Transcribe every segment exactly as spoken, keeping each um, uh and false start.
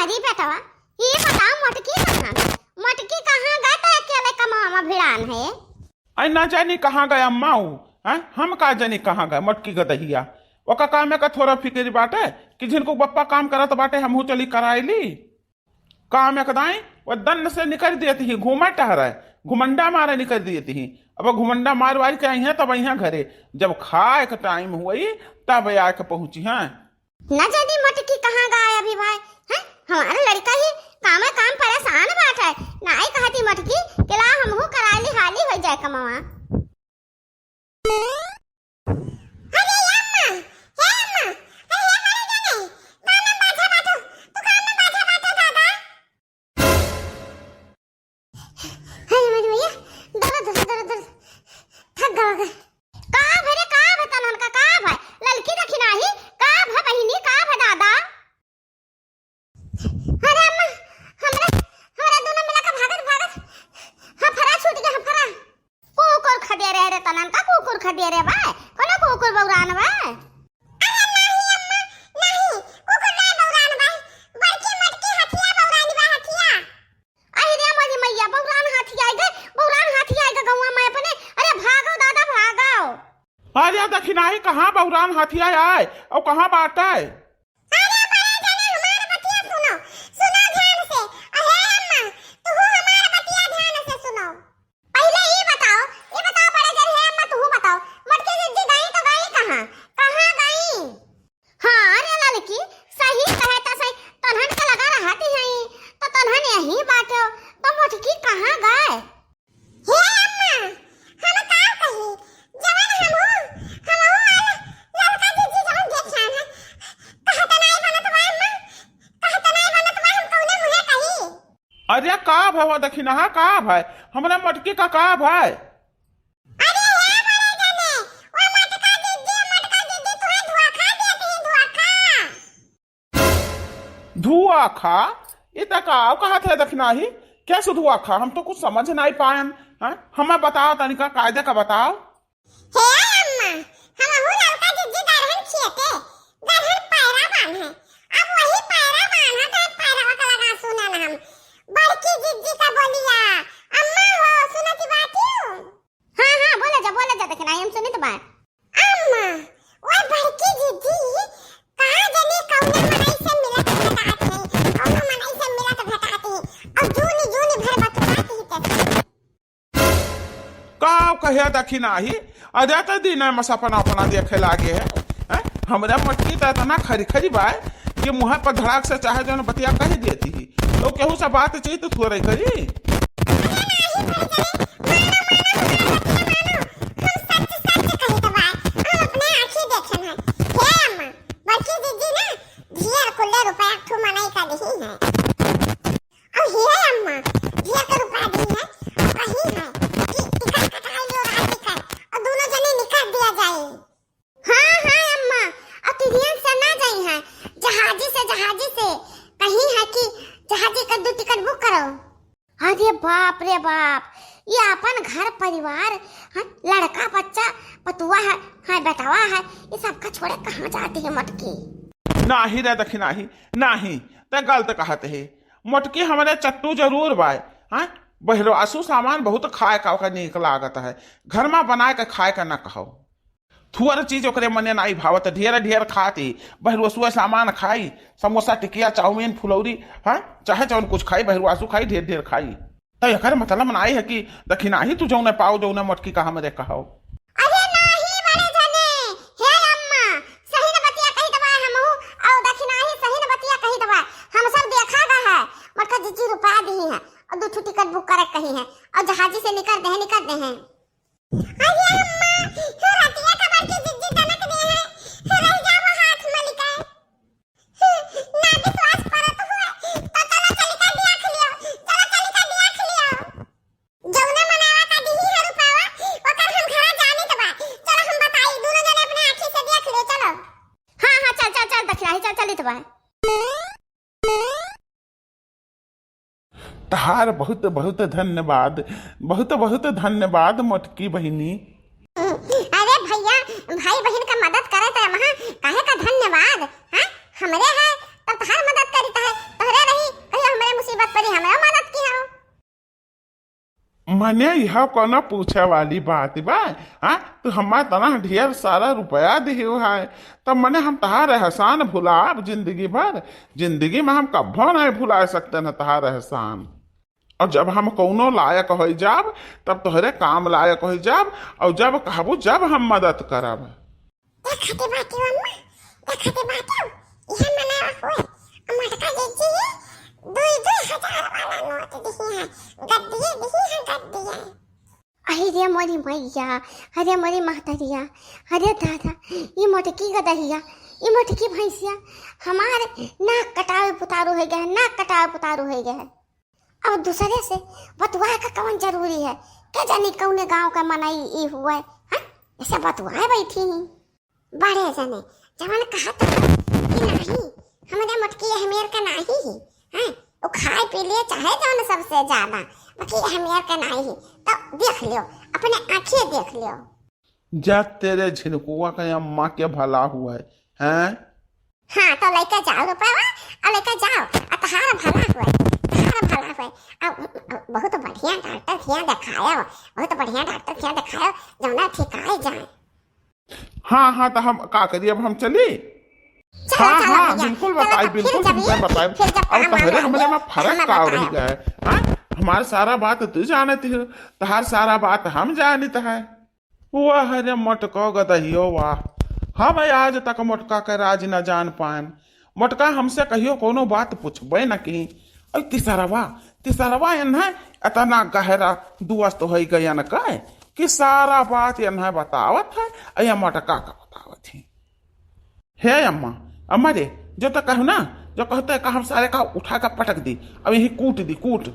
अरे बेटवा, ई बताओ, मोटकी कहाँ गए? मोटकी कहाँ गए तो अकेले कमवा में भिड़ान है? आई ना जानी कहाँ गए अम्मा ऊ, हैं? हम का जानी कहाँ गए मोटकी गदहिया। ओका काम का थोड़ा फिक्र बाटे कि झिनकू बप्पा काम करत बाटे, हमहू चली कराई ली। काम एक दाई वो दन्न से निकल देती ही, घूमे टहरे, घुमंडा मारे निकल देती ही। अब घुमंडा मार वार के आई हैं तब आई हैं घरे, जब खाए के टाइम हुई तब आके पहुँची हैं। न जानी मोटकी कहाँ गए अभी भाई, हैं? हमारा लड़का ही कामे काम परेशान बाटे। नाई कहती मोटकी कि ला हमहू कराई ली, हाली हो जाए कमवा। अरे अम्मा, हे अम्मा, अरे हे मारे जाने, काम में बाझा बाटो, तू काम में बाझा बाटो दादा। हे मोरी मैया, दर्द, दर्द, दर्द, दर्द। थक गवा गा। का भे रे, का भे तनहन का, का भे? ललकी देखी नाही, का भे बहिनी, का भे दादा? अरे अम्मा, हमरा, हमरा दोनों मिला के भागत, भागत, हफरा छूट गया, हफरा। कुकुर खदेरे रे तनहन का, कुकुर खदेरे बा, कोनो कुकुर बौरान बा? अरे नाही अम्मा, नाही, कुकुर ना बौरान बा, बड़की मोटकी हथिया बौरान बा, हथिया। अरे रे मोरी मैया, बौरान हाथी आइ गए, बौरान हाथी आइ गए गौवा में अपने। अरे भागो दादा, भागो। अरे दखिनाही, कहाँ बौरान हाथी आए, आए, और कहाँ बाटे? अरे बड़े जने, हमार बतिया सुनो, सुनो ध्यान से। अरे अम्मा, तू हमार बतिया ध्यान से सुनो। पहिले ई बताओ, ई बताओ बड़े जने, हे अम्मा, तू बताओ, मोटकी जिज्जी गई तो गई कहाँ? कहाँ गई? हाँ रे ललकी, सही कहे त सही, तोन्हन के लगा रहत ही हई, तो तोन्हन यही बाटो, तो मोटकी कहाँ गए? हे अम्मा, हम का कही, जवन हमहू, हमहू आल ललका जिज्जी जवन देख जान है, कहत नाई बनत बा अम्मा, कहत नाई बनत बा, हम कौने मुँहे कही? अरे का भवा दखिनहा, का भाई, हमरा मोटकी का, का भाई? अरे हे बड़े जने, ओ मोटका जिज्जी, मोटका जिज्जी, तुहे धोखा देत ही, धोखा। धुआखा? ई त का कहत है दखिनाही? कैसे धुआखा? हम तो कुछ समझ नाई पाएन। हैं? हमें बताओ तनिका, कायदे का बताओ। हे अम्मा, हमहू ललका जिज्जी गरहन खियते, गरहन पैरा बान्हे। अब वही पैरा बान्हत है, पैरवा का लगा सुनल हम। बड़की जिज्जी का बोलिया, अम्मा हो, सुनत बाटियो? हाँ, हाँ, बोले जा, बोले जा, दखिनाही, हम सुनित बा। अम्मा, ओए बड़की जिज्जी, का जाने कौने मनई से मिलत भेटात है, कौने मनई से मिलत भेटात है, और जूनी जूनी भर बतुआत ही ते। का कहे दखिनाही, अरे तो दिन में सपना अपना देखे लागे है, हैं? हमरा मोटकी तो इतना खरी खरी बा कि मुँह पर धड़ाक से चाहे जौन बतिया कह देती ही। तो केहू से बातचीत थोड़े करी। अरे नाही भर जाए, मानो, मानो, हमार बतिया मानो। हम सच, सच कहित बा। हम अपने आँखी देखन है। हे अम्मा, बड़की जिज्जी ना ढेर कुल्ले रुपया एक ठो मनई का दिही है। और हे अम्मा, ढेर के रुपया दिही है। और कही है कि टिकट कटाई लो रात टिकट और दोनों जने निकाल दिया जाए। हाँ, हाँ, अम्मा, अब तिरियन से ना जाई हैं, जहाजी से, जहाजी से। कही है कि जहाजी का दो टिकट बुक करो। अरे बाप रे बाप, ये अपन घर परिवार, हाँ, लड़का बच्चा, पतुआ है, हाँ, बेटवा है, ये सबका छोड़े कहाँ जाती है मोटकी? नाही रे दखिनाही, नाही, ते गलत कहत है। मोटकी हमरे चट्टू जरूर बाय, हाँ, बहिरवासु सामान बहुत खाए का ओकर नीक लागत है, घर में बनाए के खाए का न कहो। थुअर चीज ओकरे मने नाई भावत, ढेर ढेर खाती, बहिरवसुआ सामान खाई, समोसा, टिकिया, चाउमीन, फुलौरी, हाँ, चाहे जौन कुछ खाई, बहिरवासु खाई, ढेर ढेर खाई। तो एकर मतलब नाई है कि दखिनाही तू जौने पाओ, जौने मोटकी का हमरे कहो। अरे नाही बड़े जने, हे अम्मा, सही न बतिया कही दबा हमहू, और दखिनाही सही न बतिया कही दबा। हम सब देखा गा है, मोटका जिज्जी रुपया दिही है, और दू ठो टिकट बुक करे कही है, और जहाजी से निकर दे हैं, निकर दे हैं। अरे अम्मा, हो रतिया का बड़की जिज्जी दनक दे है, हो रह जाबो हाथ मलिकाए। ना विश्वास परत हुए, तो चलो चलिका देख लियो, चलो चलिका देख लियो। जौना मनावा का दिही है रुपावा, ओकर हम घरा जानित बा। चलो हम बताई, दोनों जने अपने आँखी से देख लियो, चलो। हाँ, हाँ, चल, चल, चल, दखिनाही, चल, चलित बा। तहार बहुत बहुत धन्यवाद, बहुत बहुत धन्यवाद मोटकी बहिनी। अरे भैया, भाई बहिन का मदद करे त वहाँ काहे का धन्यवाद, हाँ? हमरे है तब तहार मदद करी त है, तोहरे रही मने यह कोनो पूछे वाली बात बा? हाँ, तू हमार तना ढेर सारा रुपया दिहियो है, तब मने हम तहार एहसान भुलाब जिंदगी भर? जिंदगी में हम कब्बो नहीं भुला सकते न तहार एहसान। और जब हम कौनो लायक हो जाब, तब तोहरे काम लायक हो जाब, और जब कहबू जब हम मदद करब। देखते बाटियो अम्मा, देखते बाटियो, इहे मनावा हुए, मोटका जीजी दुई दुई हजार वाला नोट दिही है, गद्दिए दिही है, गद्दिए। अरे रे मोरी मैया, अरे मोरी महतरिया, अरे दादा, ई मोटकी गदहिया, ई मोटकी भैंसिया हमार नाक कटावे पुतारू हो गया है, नाक कटावे पुतारू हो गया है। अब दूसरे से बतुआए का कौन जरूरी है? के जानी कौने गांव का मनई ई हुए, हाँ? ऐसे बतुआए बैठी ही। बड़े जने जवन कहत हो कि नाही, हमरे मोटकी अहमेर का नाही ही, हाँ? वो खाए पी लिए चाहे जवन सबसे ज्यादा, बाकी अहमेर का नाही ही। तो देख लियो, अपने आँखिए देख लियो। जा तेरे झिनकुआ का अम्मा के भला हुआ है, हैं? हाँ, तो लेके जाओ रुपया, और लेके जाओ, और तहार भला हुए, तहार भला हुए। अब, अब बहुत बढ़िया डॉक्टर हियाँ देखायो, बहुत बढ़िया डॉक्टर हियाँ देखायो, जौना ठिकाए जाए। हाँ, हाँ, तो हम का करी, अब हम चली? चलो, हाँ, चलो हाँ, भैया, बिल्कुल चलो, बताई, तो फिर बिल्कुल जब तुमसे ये, बताई। फिर जब अब काम तहरे आवे, हमरे में फर्क हमें का बताओ। रही गया है? हाँ? हमार सारा बात तू जानत हो, तहार सारा बात हम जानित है। वाह रे मोटको गदहियो वाह, हम आज तक मोटका के राज न जान पाएन। मोटका हमसे कहियो कोनो बात पूछबे न की। और तिसरवा, तिसरवा एन्हे इतना गहरा दोस्त होई गयन का कि सारा बात एन्हे बतावत है, और ये मोटका का बतावत है। हे अम्मा, अम्मा रे, जो तो कहू ना, जो कहते का हम सारे का उठा के पटक दी, अब यही कूट दी, कूट।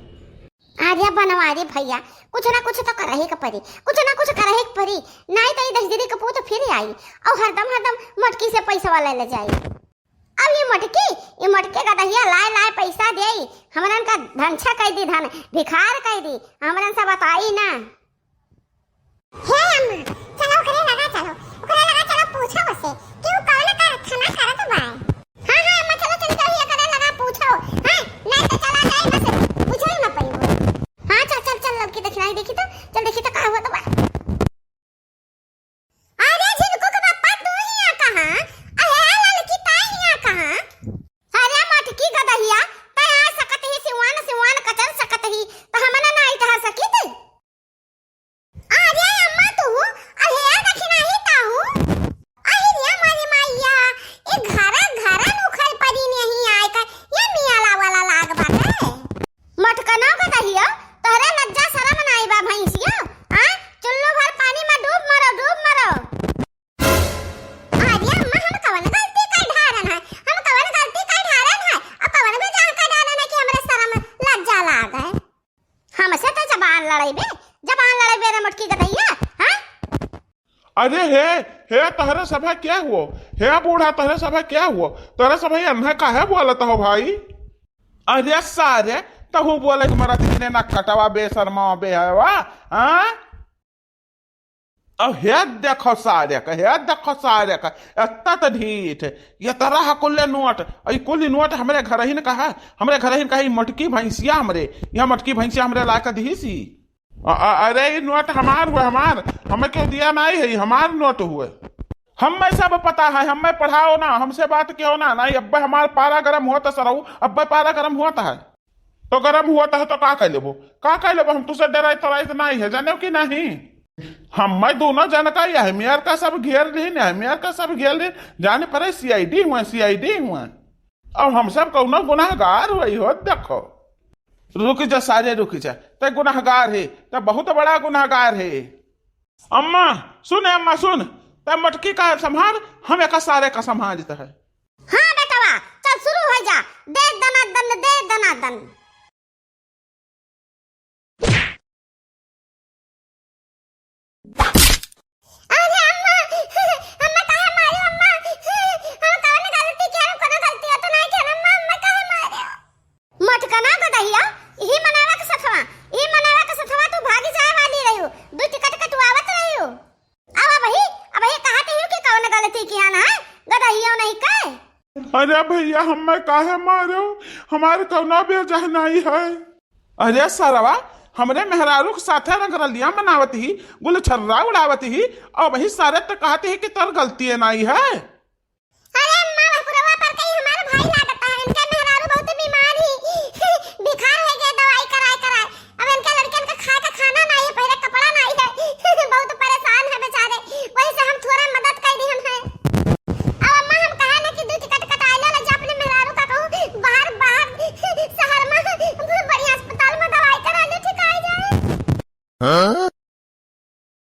अरे बनवारी भैया, कुछ ना कुछ तो करही के परी, कुछ ना कुछ करही के परी, नाई तो ई दहिजरी के पूत फिर आई और हरदम हरदम मोटकी से पैसा वाला ले जाई। अब ये मोटकी, ये मोटके गदहिया लाए लाए पैसा देई, हमरन का धनछा कह दी, धन भिखार कह दी, हमरन से बताई ना। हे अम्मा, चलो ओकरे लगा चलो, ओकरे लगा चलो, पूछो उसे कि उ कौन कारखाना करत बा। हाँ, हाँ, अम्मा, चलो, चलो, चलो, एकरे लगा पूछो। हाँ, नहीं तो चला जाए, बस पूछो ही ना पइबो। हाँ, चल, चल, चल, लड़की देखी नहीं, देखी तो, चल देखी तो का हुआ तो बा। अरे झिनकू के पप्पा, तू हियाँ कहाँ? अरे ललकी, ताई हियाँ कहाँ? अरे मटकी गदहिया, तै आ सकत ही सिवान, सिवान कचर सकत ही, तो हमना ना आई तहा सकित? अरे अम्मा तू, अरे दखिनाही ताहू। अरे रे मोरी माइया, ई घरा घरा नुखल परी नहीं आए का, ये मियाला वाला लाग बाटे। मटकनो गदहियो, तोहरे लज्जा शरम नाई बा भैंसियो? आ? चुल्लू भर पानी में डूब मरो, डूब मरो। अरे अम्मा, हम कवन गलती कर ढारन है? हम कवन गलती कर ढारन है? अब कवन गुनाह कर डारन है कि हमरे शरम लज्जा लाग है? हमसे तो जबान लड़ाई बे, जबान लड़ाई बे रे मोटकी गदहिया, हाँ? अरे हे, हे तोहरे सभा क्या हुओ? हे बूढ़ा तोहरे सभा क्या हुओ? तोहरे सभा ये अन्हा काहे बोलत हो भाई? अरे सारे, तहू बोले कि मरद किने ना कटवा बेशर्मा बेहवा, हाँ? अब हे देखो सारे का, हे देखो सारे का, एतना त ढीठ, ये तरह कुल्ले नोट, ई कुल नोट हमरे घरहिन का है, हमरे घरहिन का है, ई मोटकी भैंसिया हमरे, यह मोटकी भैंसिया हमरे लाके दिहिसी। अ-, अ-, अरे, ई नोट हमार हुए, हमार। हमें क्यों दिया नहीं है, ई हमार नोट हुए। हमें सब पता है, हमें पढ़ाओ ना, हमसे बात कियो ना, नहीं, अब्बे हमार पारा गरम होता सरऊ, अब्बे पारा गरम होता है। तो गरम होता है तो का कर लेबो, का कर लेबो? हम तुसे डराई तोराई तो नहीं है, जाने कि नहीं? हमें दोनों जन का यह मेयर का सब घेर ली, नहीं मेयर का सब घेर ली, जाने पड़े C I D हुए, C I D हुए। अब हम सब कौनो गुनाहगार हुई हो, देखो। रुक जा सारे, रुक जा, तै गुनाहगार है, तै बहुत बड़ा गुनाहगार है। अम्मा सुन, अम्मा सुन, तै मटकी का संभाल, हम एका सारे का संभाल देता है। हाँ बेटवा, चल शुरू हो जा, दे दनादन, दे दनादन। अरे अम्मा, अम्मा काहे मारी अम्मा? हम कौन गलती किया? हम कोनो गलती तो नहीं किया अम्मा, अम्मा काहे मारे? मटकना गदहिया, यही मनावा के सथवा, यही मनावा के सथवा तू भागी जाए वाली रही हो, दू टिकट कटवावत रही हो। अब अबही, अबही कहा कहियो कि कौन गलती किया ना है, गदहियो नहीं कहे। अरे भैया, हमें काहे मारो? हमार कौनो बेजह नहीं है। अरे सरवा, हमरे मेहरारू के साथे रंगरलिया मनावत ही, गुलछर्रा उड़ावत ही, और वही सारे त कहत ही कि तोर गलतिये नाई है। अरे अम्मा, वह पुरवा पर कहीं हमार भाई